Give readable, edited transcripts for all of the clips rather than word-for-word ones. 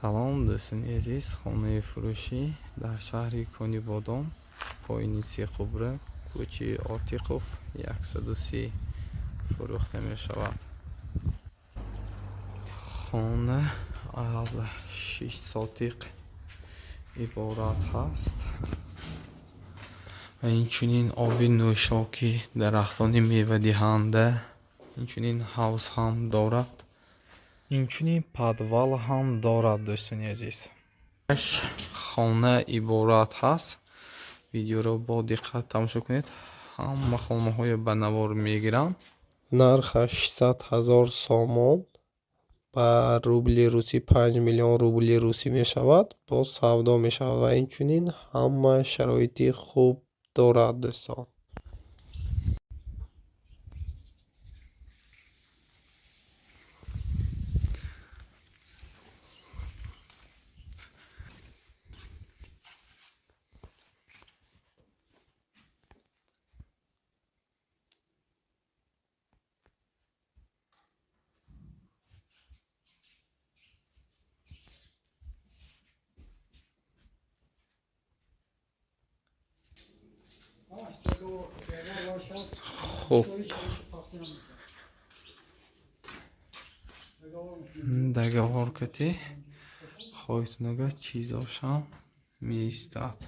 Салом, дӯстони азиз! Хонаи фурӯшӣ дар шаҳри Конибодом, поини Секубра, кӯчаи Отиқов, 130 фурӯхта мешавад. Хона аз 6 сотиқ иборат ҳаст ва инчунин оби нӯшокӣ, дарахтони мевадиҳанда, инчунин ҳавз ҳам дорад, инчунин подвал ҳам дорад. Дӯстони азиз, хона иборат ҳаст. Видеоро бо диққат тамошо кунед, ҳама хонаҳоя ба навор мегирам. Нархаш 600 000 сомон, ба рубли русӣ 5 миллион рубли русӣ мешавад. Боз савдо мешавад ва инчунин ҳама шароити хуб дорад, дӯстон. Хуб, договор кати хоҳитунага чизошам меистад.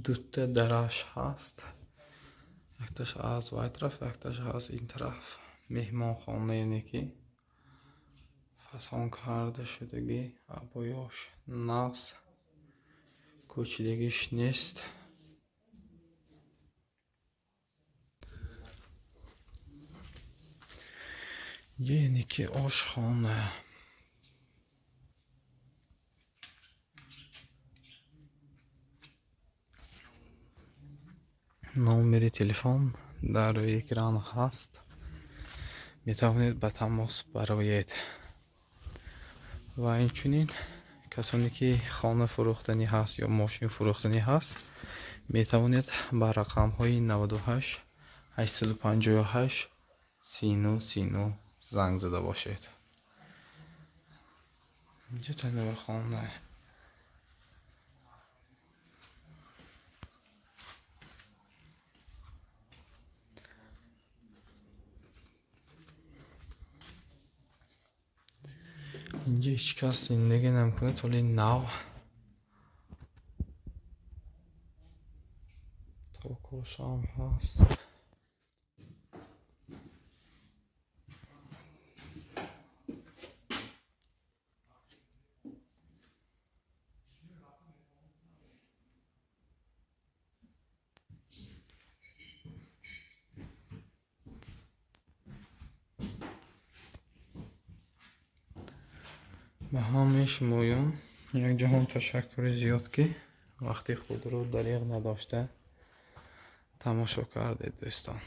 Дута дараш ҳаст, якташ аз вай тараф, якташ аз ин тараф. Меҳмонхона, яъне ки фасон карда шудагӣ, обоёш нағз, кӯчидагиш нест. Яъне ки ошхона. Номери телефон дар рӯи экран ҳаст, метавонед ба тамос бароед. Ва инчунин касоне ки хона фурӯхтанӣ ҳаст ё мошин фурӯхтанӣ ҳаст, метавонед ба рақамҳои 98 858 39 39 занг зада бошед. Инҷа танӯрхона. Инҷа ҳеҷ кас зиндагӣ намекунад, ҳоли нав токошам ҳаст. Ба ҳамаи шумоён якҷаҳон ташаккури зиёд, ки вақти худро дареғ надошта тамошо кардед, дӯстон.